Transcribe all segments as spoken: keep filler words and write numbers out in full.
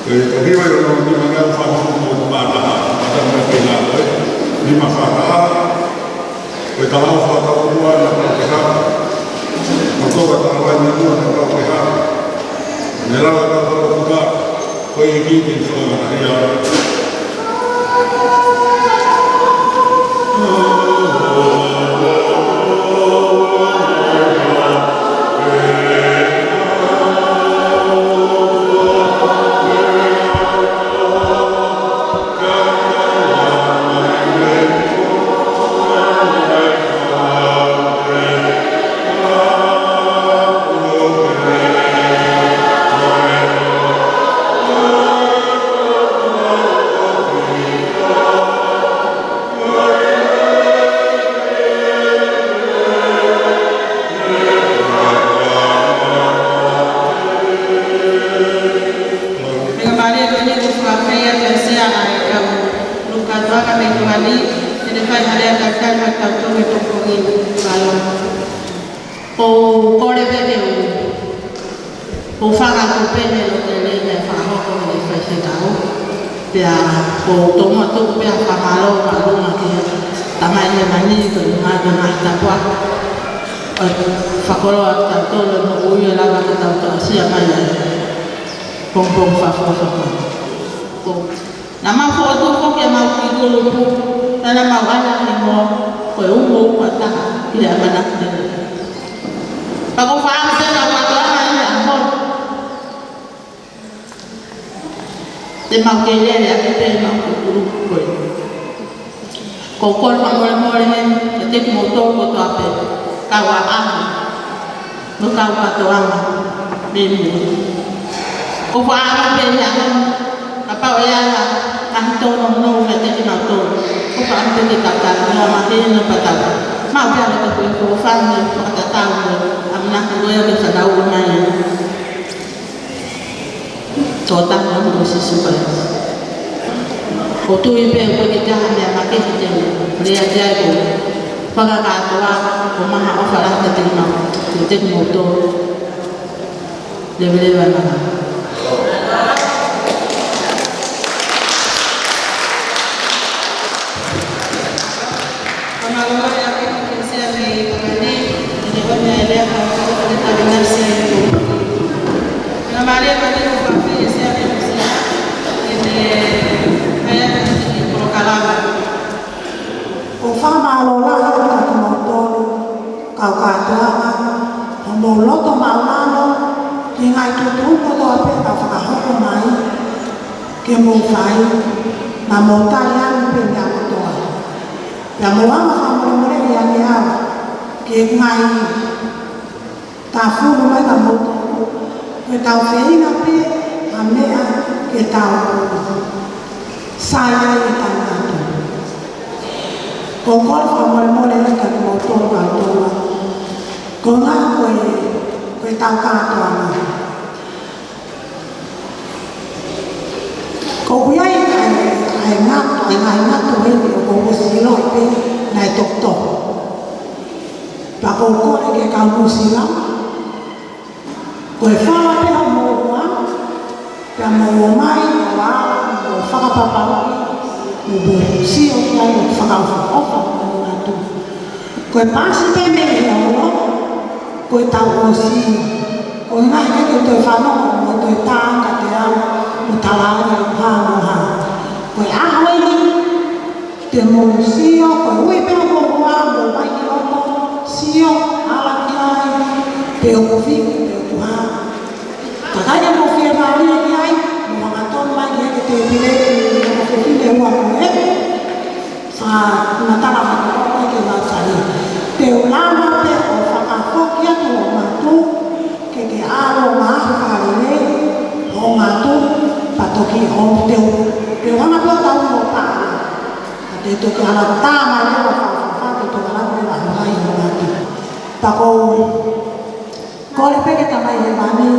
Ko e hiva ʻi hono nima ngeau fāngofulu mo e taha, ʻa e tama mai pē na ko e nima fā taha, ko e talaʻofa ʻa e ʻOtua naʻa tau kei hā, mo e tō ka tau vai ni mua naʻa tau kei hā, ne lava ka tau kuka, ko e ʻEiki ke fakangataʻia. Meʻa mālie ko eni ʻoku fakaafeʻi atu ʻe Sea ʻa e kau lukatoa ka mei Tonga ni, ke ne fai ha lea talitali maʻatautolu he pongipongi ni. Mālō. ʻOku ou kole pē ke u, ʻoku ou fakaʻamu pē he lotu lelei naʻe fakahoko ʻe he faifekau. Pea ʻoku ou tomuʻa tuku pē ʻa e fakamālō māʻolunga ki he Tamai Hēvani, ko e ʻuhinga ko e ngaahi tapuaki ʻo e fakakoloa ʻa kitautolu, ʻoku ui ʻo lava ke tau toʻasia mai ʻa e pongipongi fakaʻofoʻofa ko eni. Naʻa mau fokotuʻu foki ʻemau kiʻi kulupu, naʻa mau ʻai ʻa e hingoa ko e Umo Umu ʻa Taha ki he ʻamanaki lelei. Pea ʻoku ou fakaʻamu pē ke u kātoanga ʻi he ʻaho ni. Te mau kei lele ʻaki pē ʻemau kiʻi kulupu ko eni. ʻOku ou kole fakamolemole heni kiate kimoutolu kotoa pē, kau ʻaʻahi mo e kau kātoanga mei muli. ʻOku ou fakaʻamu pē he ʻaho ni, kapau ʻe ʻi ai ha ngaahi tōnounou meiate kinautolu, ʻoku ou fakaʻamu pē ke tau talanoa mai heni pea tau maʻu pē ʻa e loto ko ē ʻoku fai mo e fakatatau mo e ʻamanaki ko ia ke fanauʻi mai ʻa e toʻutangata ko Sīsū Kalaisi. ʻOku ou tui pē ʻoku ʻikai ke ʻi ai ha meʻa makehe te u lea ki ai, ko e fakakātoa, ko e maha ʻofa lahi kiate kimoutolu. Leveleva ʻa e maha. Fakamālō lahi ʻaupito ki he Sea mei Tonga ni, ʻi he ʻomi ʻa e lea fakahoko ke tau ʻinasi ai. Fakamālō lahi ʻaupito ki he Sea mei Nuʻu Sila, ʻi he ʻai atu e kiʻi polokalama. ʻOku ou fakamālō lahi atu kiate kimoutolu kau kātoanga, hoʻomou loto māʻulalo ki he ngaahi tuʻutuʻuni kotoa pē naʻe fakahoko mai ke mou fai, naʻa mou tali ange pē meʻa kotoa. Pea mou hanga ʻo fakamolemoleʻi ange au ki he ngaahi tāfulu mai ka mou tō, ko ʻetau feinga pē ha meʻa ke tau sai ai ʻi he taʻu na. ʻOku ou kole fakamolemole atu kiate kimoutolu kātoa. Ko e ʻuhinga ko e, ko ʻetau kātoanga. ʻOku ʻi ai ʻa e, ʻa e ngaahi, ʻa e ngaahi ngatu ʻeni ʻoku ou ʻosi ʻilo pē naʻe tokotoko. Pea ʻoku ou kole ki he kau Nuʻu Sila, ko e fala pē hoʻomou ʻofa, pea mou ō mai, mou ʻā, mou fakapapauʻi, mou, mou sio ki ai, mou fakaʻofoʻofa, mou ngatu. Ko e paasi pē mei he ʻOtua, ko ʻetau ʻosi. Ko e ʻuhinga he ʻikai ke u toe fanongo, mo toe tā ange kiate au, mo tala ange ʻoku hā mo hā. Ko e ʻaho ʻeni, te mou sio, ko e ui pē hoʻomou ʻofa, mou ō mai ki loto, sio, ala ki ai, pe ʻoku fiu, pe ʻoku hā. Ka ʻikai ke mou fiemālie ki ai, mou hangatonu mai ki he tēpile, ʻi he ʻaho fefine ua ko ē. Fakamatala mai ko ē ke vātali. Te u lava pē ʻo fakafoki atu hoʻo ngatu, ke ke ʻalu ʻo ngaahi fakalelei hoʻo ngatu, pea toki ʻo te u, te u hanga pē ʻo tau ʻo paʻanga. Ka te toki ala tā mai leva fakafoki, te u toki ala pē ʻo ʻalu ai hoʻo ngatu. Pea ʻoku ou kole pē ki he Tamai Hēvani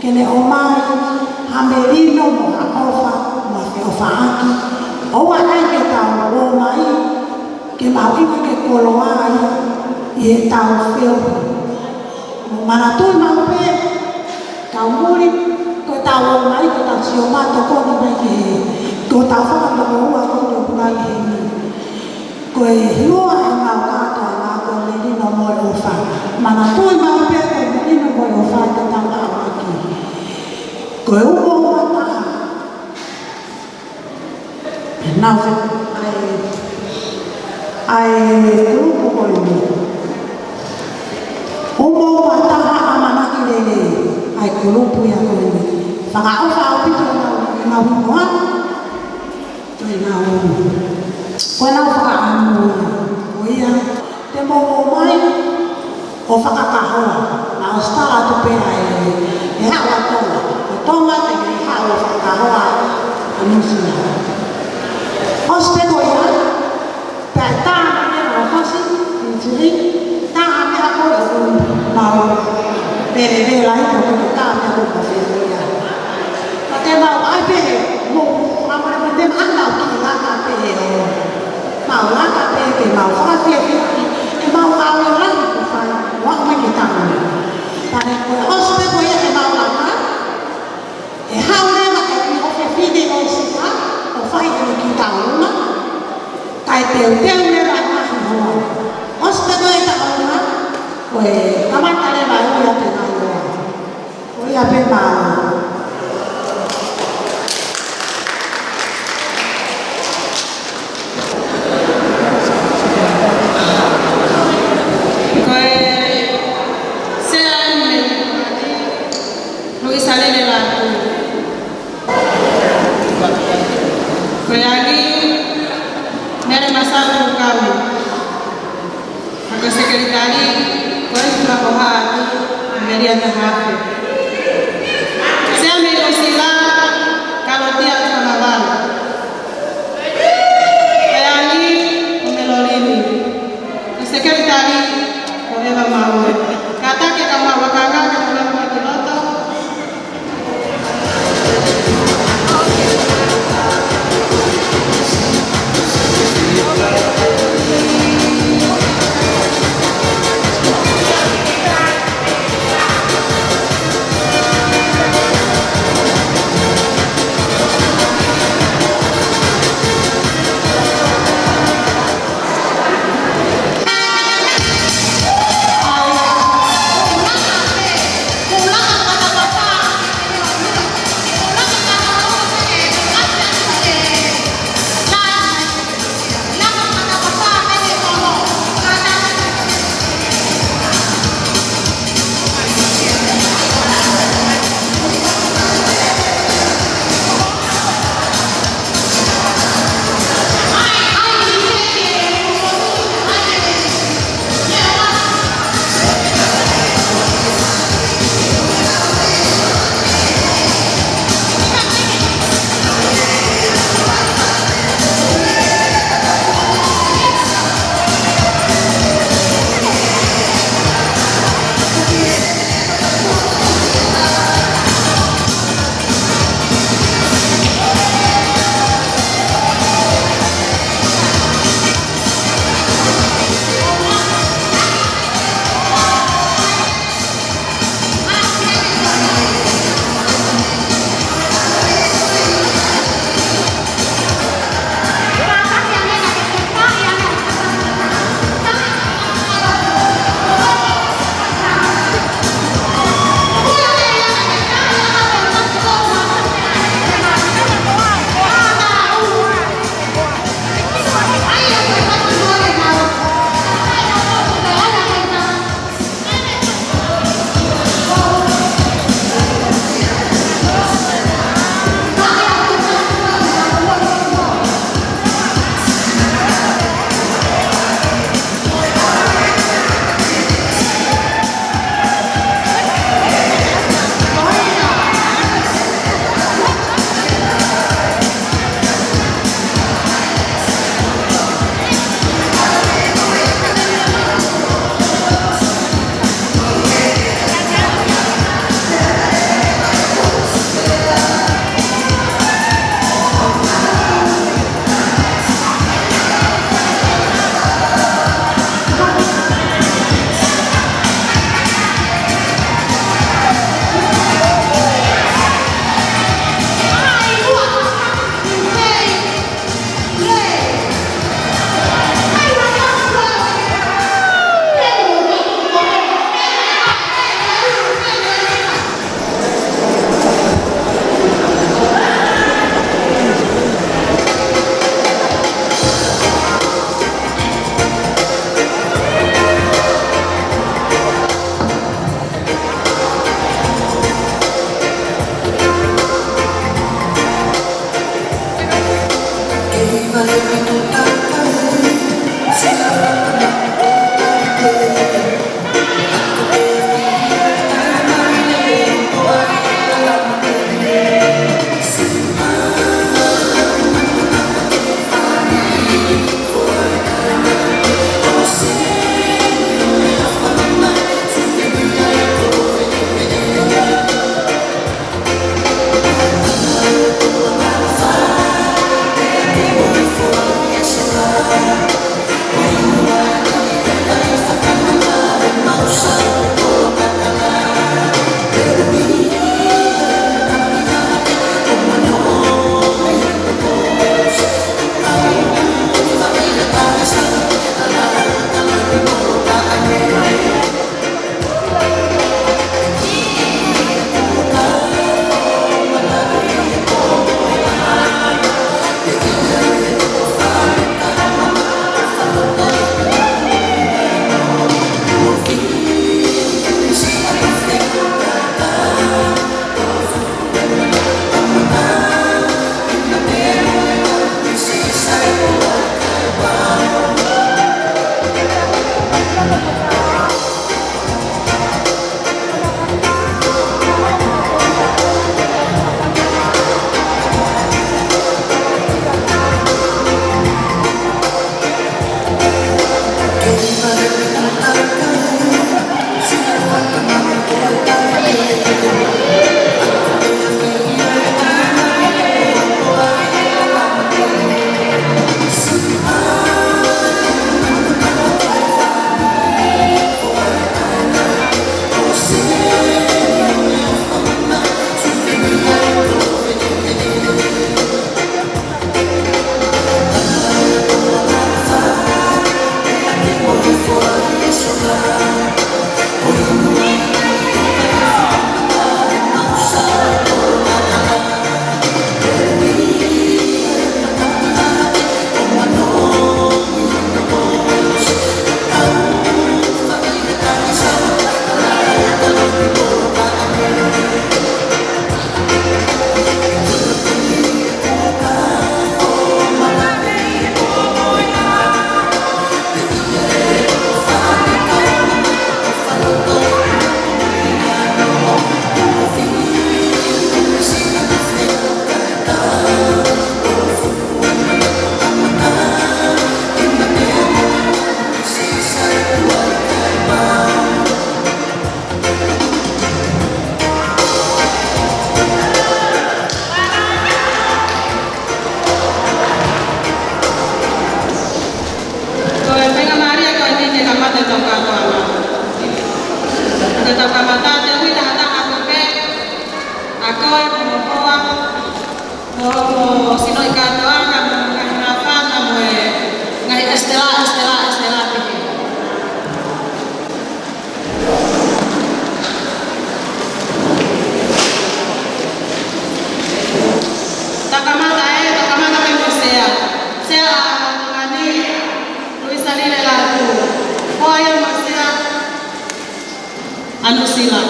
ke ne ʻomai ha melino mo ha ʻofa mo ha feʻofaʻaki. ʻOua ʻe ʻai ke tau ō mai ke mahuʻinga ke koloa ai ʻi heʻetau feohi. Mou manatuʻi maʻu pē, tau muli, ko e Tau ō mai ke tau sio mai, tokoni mai ki he, ko e tau fakamoʻua ko eni ʻoku ʻi heni. Ko e hiva ʻa e ngaahi kātoanga ko e Melino mo e ʻOfa. Manatuʻi maʻu pē ko e Melino mo e ʻOfa te tau ʻaʻaki. Ko e umo ua taha. Nau fai ʻa e, ʻa e kulupu ko eni. Umo ua taha ʻamanaki lelei ʻa e kulupu ia ko eni. Fakaʻofa ʻaupito ʻenau, ʻenau hingoa. Ko ʻenau, ko ʻenau fakaʻamu ia. Ko ia, te mou ō mai ʻo fakakahoa, naʻa ʻosi tala atu pē ʻa e, ʻe haʻu ʻa Tonga. Ko Tonga te ne haʻu ʻo fakakahoa ʻa Nuʻusila. ʻOsi pē ko ia, pea tā mai ʻa Fasi, Fiji, tā mai ʻa ko ia ʻoku mau lele vela i ko ia, tā mai ʻoku mau fehuʻia. Ka te mau ʻai pē, mo, ma, ma, ma, te mau ʻai mau kiʻi laka pē ʻo. Mau laka pē ke mau fakafiefia ʻi heʻemau ngāue lahi kuo fai, ʻo aʻu mai ki he taʻu ni. Pea ko e ʻosi pē ko ia ʻemau laka, ʻe haʻu leva e kiʻi ʻofefine ʻo Sila, ʻo fai ʻene kiʻi tauʻolunga, kae teuteu leva e ngaahi hoa. ʻOsi pē ko e tauʻolunga, ko e kamata leva e ui ʻa e ngaahi hoa. Ko ia pē, mālō. Ko e Sea eni, Luisa Lele Lātū. Ko e Angi, Mele Masalu Kamu. Ko e Sekelitali, ko e Tuʻa ko Haʻani, Melia Tahafe. Sea mei Nuʻusila, Kalotia Tuʻanavale. Ko e Angi, ko Melolini. Ko e Sekelitali, ko Eva Maue. Kātaki e kau maʻu lakanga ke nau lava ki loto. Ko e faingamālie ko eni ke kamata ʻetau kātoanga. Ka tau kamata, te u ui taha taha atu pē, ʻa koe, mo hoʻo hoa, mo, mo sinoʻi kātoanga, mo e ngaahi māfana, mo e ngaahi ʻesitela, ʻesitela, ʻesitela pehē. Tau kamata ē, tau kamata pē mo e sea. Sea ʻa Tonga ni, Luisa Lile Lātū. Hoa ia mo e sea ʻa Nuʻusila.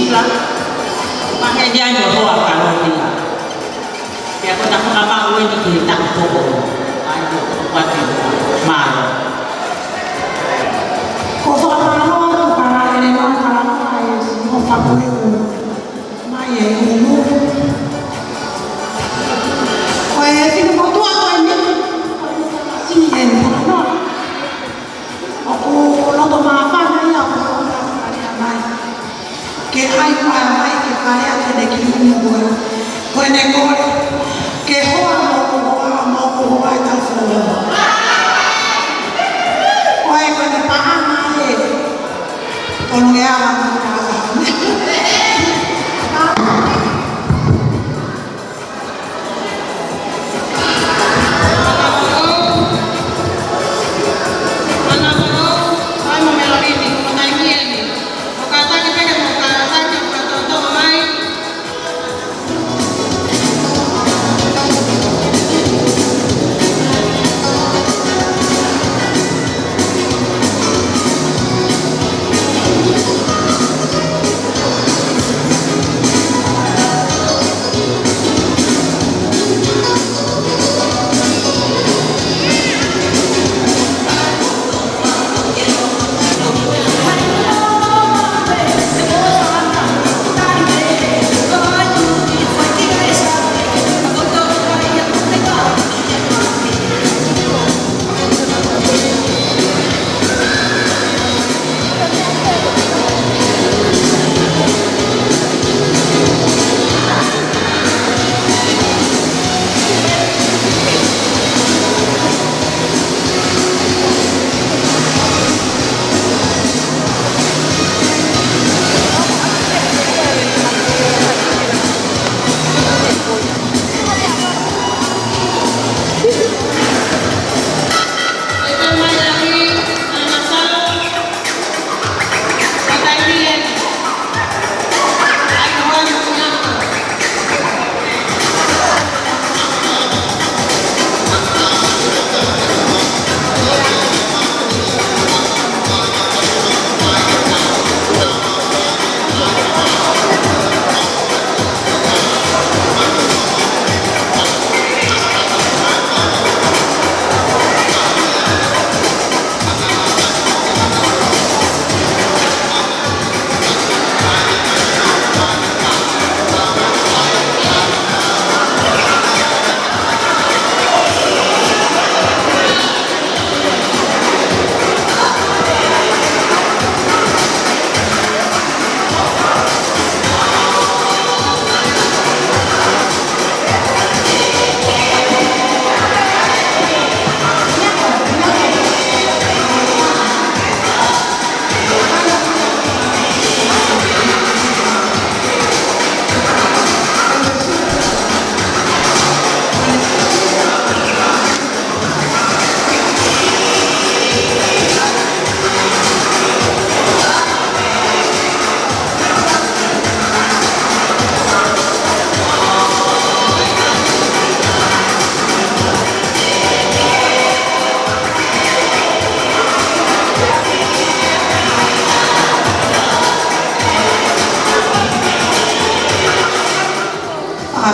Sila, maheni ai mo hoa ka no hila. Pea ko e taha ka mau eni ki he taha poko. Ai ko e pati mālō. Ko e fakamālō atu ka laele noa ka laele ai si mo fakueku. Mai e ulu. Ko e finu motuʻa ko eni. Ko e finu motuʻa si e ni. ʻOku loto māfana ia ʻoku hau na fakalea mai. Ke ʻai mai ke kalea ke ne ki umu koe. Ko ʻene kole. Ke hoa mo ko hoa mo ko hoa e tau folo. Ko e ko ʻene paʻanga e. Ko nge ala mo ka ala.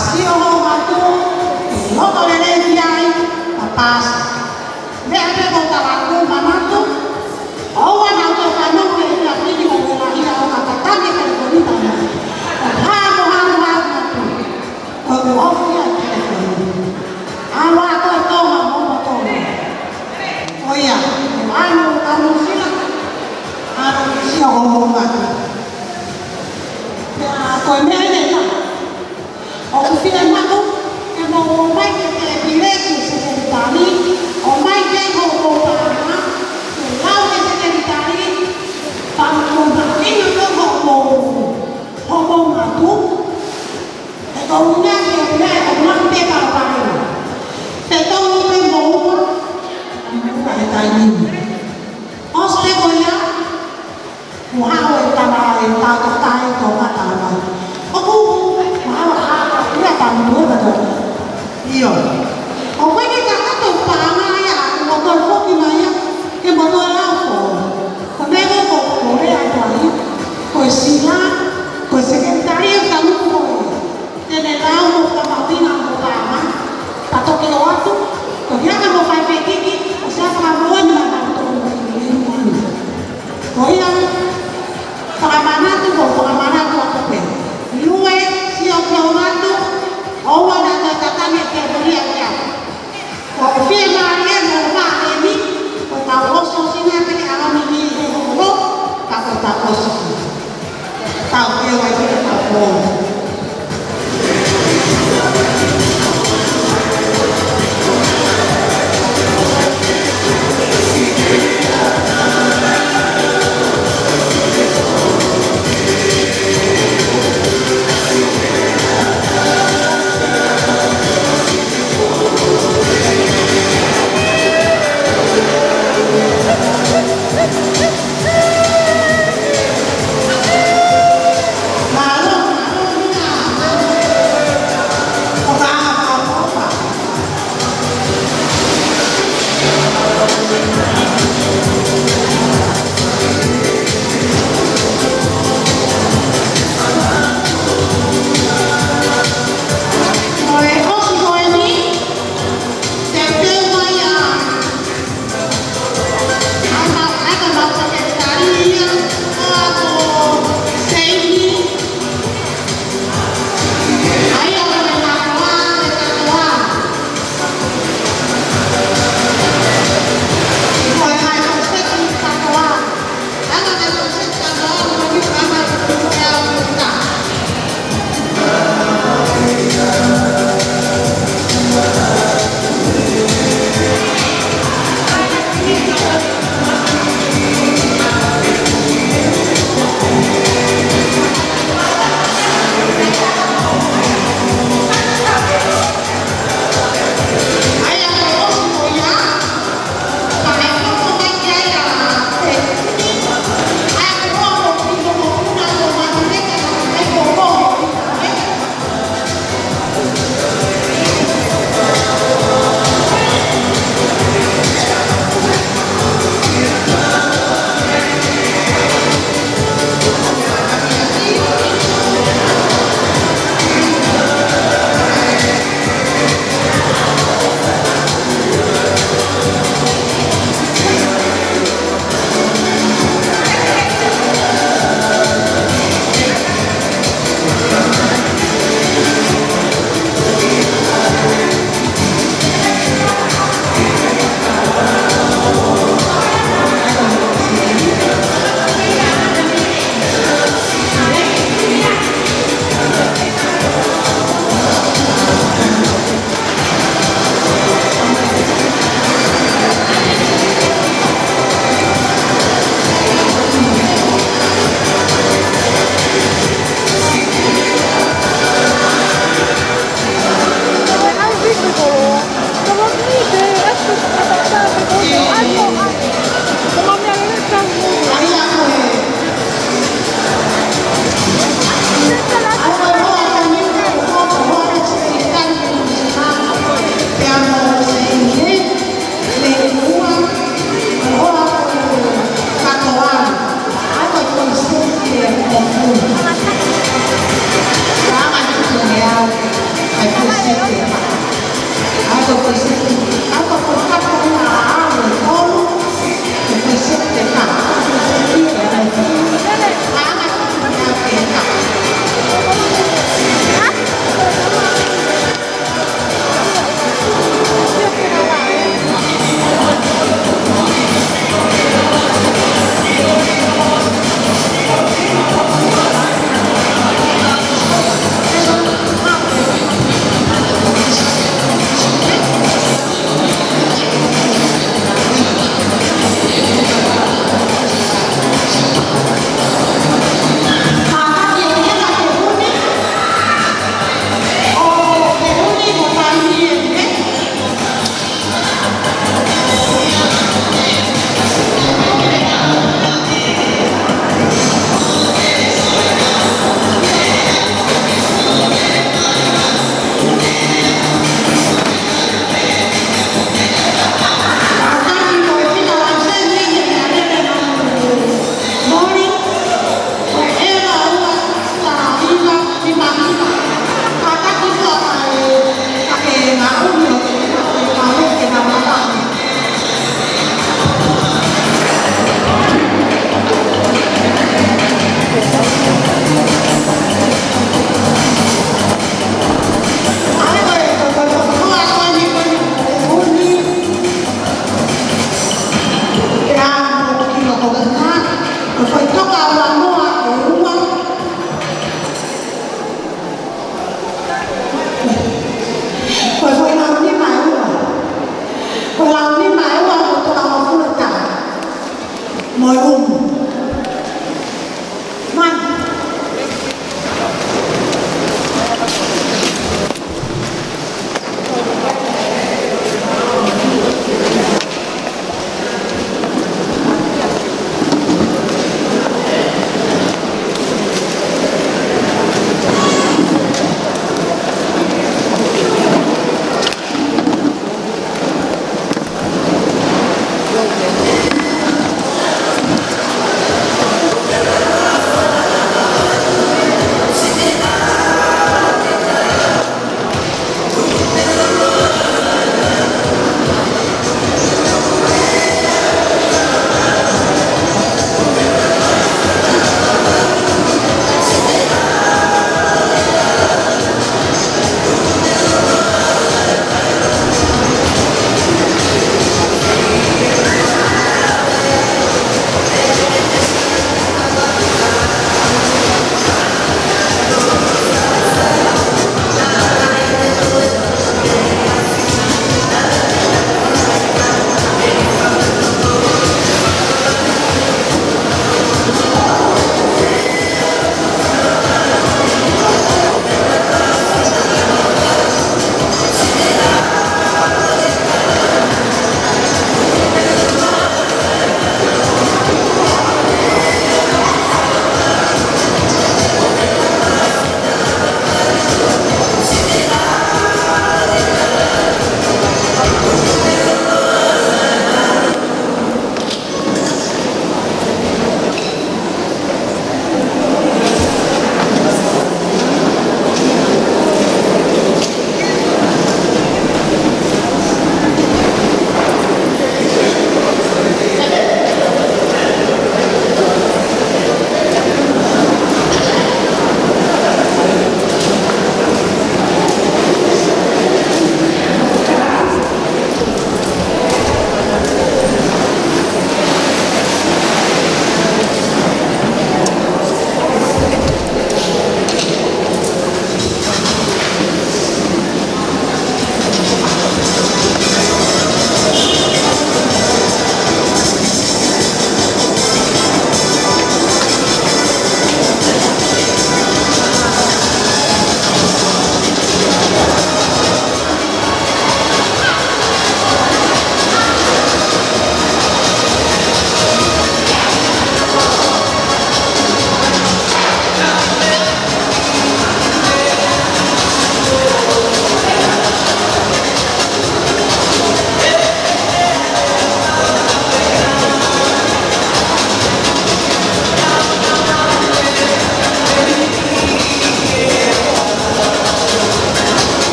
Sio ho matu, loto lelei ki ai, papasi. Meʻa pē ko talaku manatu, ʻoua naʻa tau fanongo ki he ʻapi ni ʻoku lahi ʻa ʻo ka tatami ka ko ni tama. ʻO hamo, hamo, hamo, hamo. ʻO te ofi ʻa telefoni. ʻAlu ā ko e tonga mo mo tonga. ʻOia, ʻo ʻalu, ʻalu sila. ʻAlu sio ho matu. Pea ko e meʻa ia ia. ʻOku fiemaʻu ke mou ō mai ki he tēpile ki he sekelitali, ʻomai ke hoʻomou paʻanga, ke lau ki he sekelitali, pea mou maʻu ʻi hoʻomou, hoʻomou matu, he ko e ʻuhinga ke ʻuhinga ʻe hoʻomou pepa ʻo palena. Te tonu pē mou ua, mou ua he taimi ni. ʻOsi pē ko ia, Mo haʻu e tama e tau tokae tō mata mai. ʻOku, mo haʻu ʻa ia tamu tuʻu e mata. ʻIo. ʻOku ʻikai ke kakato paʻanga ia, mo toe foki mai ia, ke mo toe lau ko. Ko e meʻa ko, ko, ko e ʻai ko ai. Ko e sila, ko e Mālō, mālō,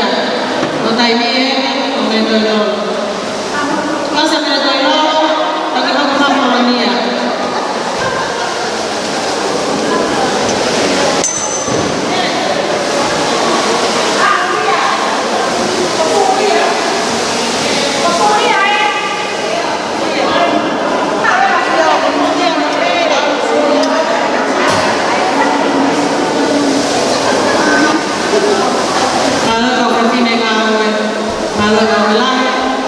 ʻO taimi ē, ʻo me toe lolo. Kasa me toe lolo, toki hoko mai Apolonia. Mālō e kau fefine ngāue, mālō e kau felahi.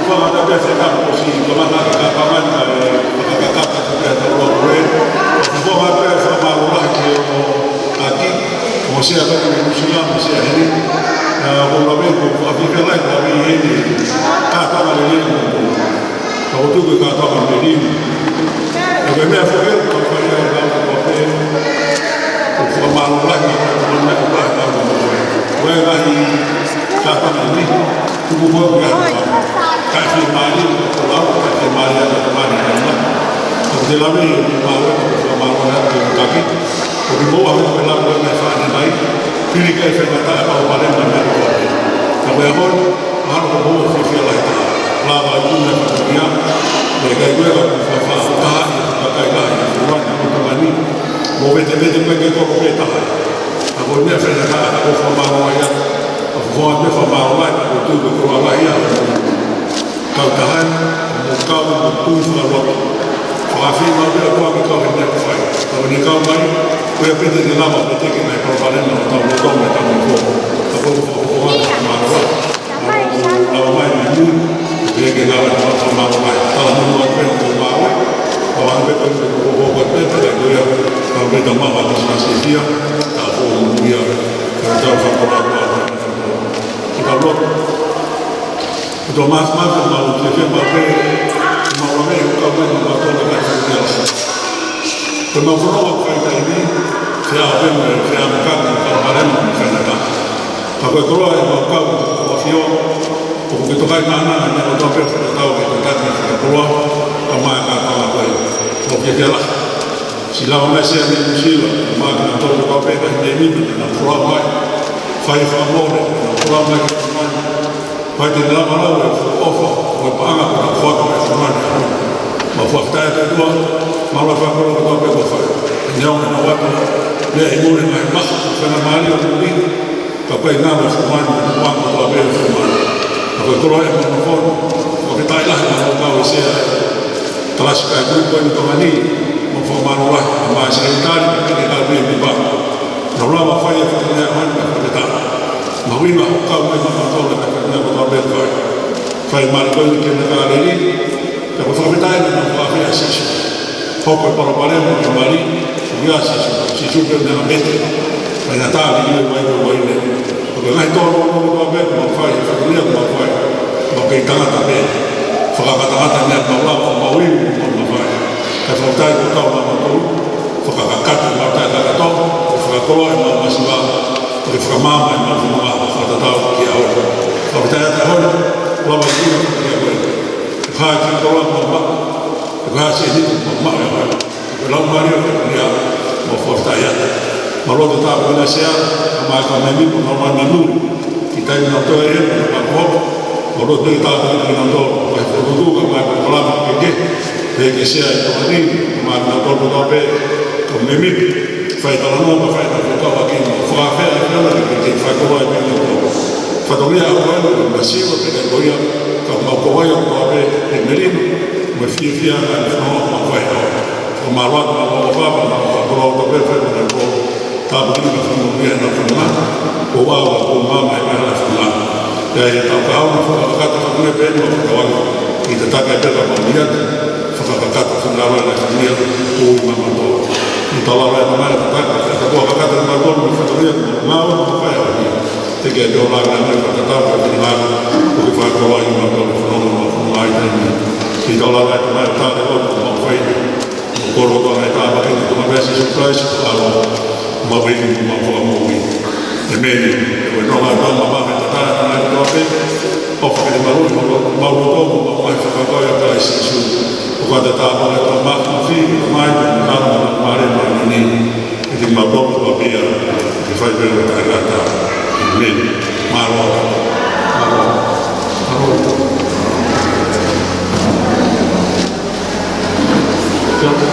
Fakaʻatā pē se kapu ko si kamata ke ka kamata e fakakakata ko e tau loa ko e. Fakaʻatā pē fakamālō lahi ki he ʻoaki, mo Sea ko e Nuʻusila, mo Sea heni. ʻA, ko e lave ko e fakafika lahi, lave heni. Kātoanga lelei mo ko. Ka ko tuku e kātoanga lelei. Ko e meʻa foki ʻoku fai ai e lau ko pē. ʻOku fakamālō lahi, ko e meʻa ko e lau ko pē. Ko e lahi kātoanga ni. Tuku koe pē ʻa e kae fiemālie, ko e lau, kae fiemālie ʻa e tamani kae ma. Ko te lave, ko e mau, ko e fakamālō atu ki he taki. ʻOku mou ʻalu ko e lau ko e meʻa fāne mai. Pili kae fai ngata e palopalema meʻa ko ē. Ka ko e ʻaho ni, mahalo ko mou fiefia lahi taha. Lava i tuna ka ko ia. Meʻa kai ko e ka ko fa fa fa ha i ka kai ka i ka ko e tamani. Mou vete vete ko e ke kolo pē taha. Ka ko e meʻa fai ngata ka ko fakamālō ai atu. Ka ko fakamālō ai atu ko tuku ko ala ia. Kau taha, mo kau mo tui fakaloto. Fakafeʻiloaki ʻa e ʻOtua ke kau he meʻa ko ē. Kau ne kau mai, ko ia pē te ne lava pē te ke mai palopalema ʻo tau loto mo tau loto. Ka ko e fakafeʻiloaki ʻa e mālō. Ka ko e lava mai mei mui, pea ke lava ʻo fakamālō mai. Tala manu atu pē ʻo mālō. Ka ʻoku ʻalu pē ko e fakafeʻiloaki pē, pea ko ia, kau pē tau maʻu ʻa e Kilisimasi ʻi he fia, ka ko ia, ka tau fakafeʻiloaki. Ke tau loto. ʻOtua Māfimafi, mau fiefia maʻu pē, mau lave ʻo kau mai mo kau tō mai ka fai ia. Ko e mau fononga ʻoku fai taimi ni, fea pē mo e fea mo kaka, kau palopalema mo fai ngata. Ka ko e koloa ʻemau kau ʻi he ʻAfio, ʻoku ke tokai mana, ʻa e ʻOtua pē ʻoku tau ke tataki ʻa e koloa, ka mai ka kau ko e. Mau fiefia lahi. Siʻi lava mai Sea mei Nuʻusila, mai kinautolu kau pē ka hine nima, na koloa mai. Fai fakamole, na koloa mai ki Tonga ni. Fai te ne lava lau e fuʻofa, ko e paʻanga ko e fuata e fonua ni. Mau fakafetaʻi atu ʻOtua, mau lava fakakoloa kotoa pē kuo fai. Neongo ʻenau ʻatu, meʻa ʻi muli mai maha, ko e fenga mali ʻo muli, ka ko e ngalo e fonua ni, mo e paʻanga kotoa pē e fonua ni. Ka ko e koloa ʻemau fononga, fakafetaʻi lahi mau kau ʻi Sea, kalasi kai kulu ko eni Tonga ni, mau fakamālō lahi, ʻa e Sekelitali, ka ke kau pē ni pa. Nau lava fai e fakamea mai, ka fakafetaʻi. Mahuʻinga hoʻo kau mai mo kinautolu ka ko e meʻa kotoa pē fai. Fai mali ko eni ke na ka leli, ka ko e fakafetaʻi naʻa nau fakafeʻao ʻa Sīsū. Hoko e palopalema ke mali, ʻo ia Sīsū, Sīsū ke na mete. Fai na tā lili e vai ko e vai ne. Ko e ngaahi tōnounou kotoa pē, mau fai, fatongia mau fai. Mau kei tangata pē. Fakakatakata meʻa mau lava, mau ivi, mau fai. Ka fakafetaʻi ko e kau nautolu, fakakakato ʻemau taʻekakato, fakakoloa ʻemau masiva, ke fakamaama ʻemau fononga, fakatatau ki he ʻaho. Fakafetaʻi atu ʻa e ʻaho ni, lava ʻi tuna ki he ʻaho ni. Ko e hā e kiʻi koloa mau maʻu, ko e hā e sēniti mau maʻu he ʻaho ni. Ko e Laumālie ʻo e ʻOtua, mau fakafetaʻi atu. Mau lotu tāpuekina Sea, ka mai ka memi, mau mai na nuri. Ki he taimi naʻa nau toe ē, naʻa nau pako. Mau lotu pē ke tāpuekina kinautolu, ʻa e fokotuʻu kae ʻumaʻā e polokalama kehekehe, pehē ki he Sea ʻi Tonga ni, kae ʻumaʻā kinautolu kotoa pē, kau mēmipa, fai talanoa, fai talanoa, fai talanoa, fai talanoa, fai talanoa, fai talanoa, fai talanoa, fatongia ʻa e ʻOtua, masiva pē ko ia, ka mau koloa ia kotoa pē, he melino, mo e fiefia, ʻa e fononga, mau fai ʻaho. Ko e mālō atu, mālō ʻofa, mālō ʻofa, mālō ʻofa, pē, pē, pē, pē, Tāpuekina mo fakamoʻui ʻenau fononga, ko au ʻoku ou maama he meʻa ʻa e fononga. Pea ʻi he tau kahaʻu na fakakakato fatongia pē mo fakatauange, ʻi he tataki pē ka mau ia, fakakakato fononga ʻa e fononga, ko u i mamato. ʻI he tau lava e tamai tataki, ka tau kakato e mautolu mo fatongia, mau mau fai au ni. Te ke te o la ngā mea fakatatau ka te ngā, ko ke fakakoloa ʻi mautolu fononga mo fononga ʻi taimi. ʻI he tau lava e tamai tataki ko mau fai. Koloa ʻa e Tamai ko e Sīsū Kalaisi, ko e ʻAlo, mo e ʻEiki mo e Fakamoʻui. ʻĒmeni. Ko e nonga tau mamahi ʻa e tataki ʻa e Tamai kotoa pē, ʻofa ke malu, malu tō, mo e fakakoloa ʻa Kalaisi Sīsū. ʻOku ʻatā ʻa e Tamai, mo e Fili, mo e Tamai, mo e ʻAlo, mo e Laumālie Māʻoniʻoni. ʻEiki malu kotoa pē, ke fai pē ʻo taʻengata. ʻĒmeni. Mālō. Mālō. Mālō.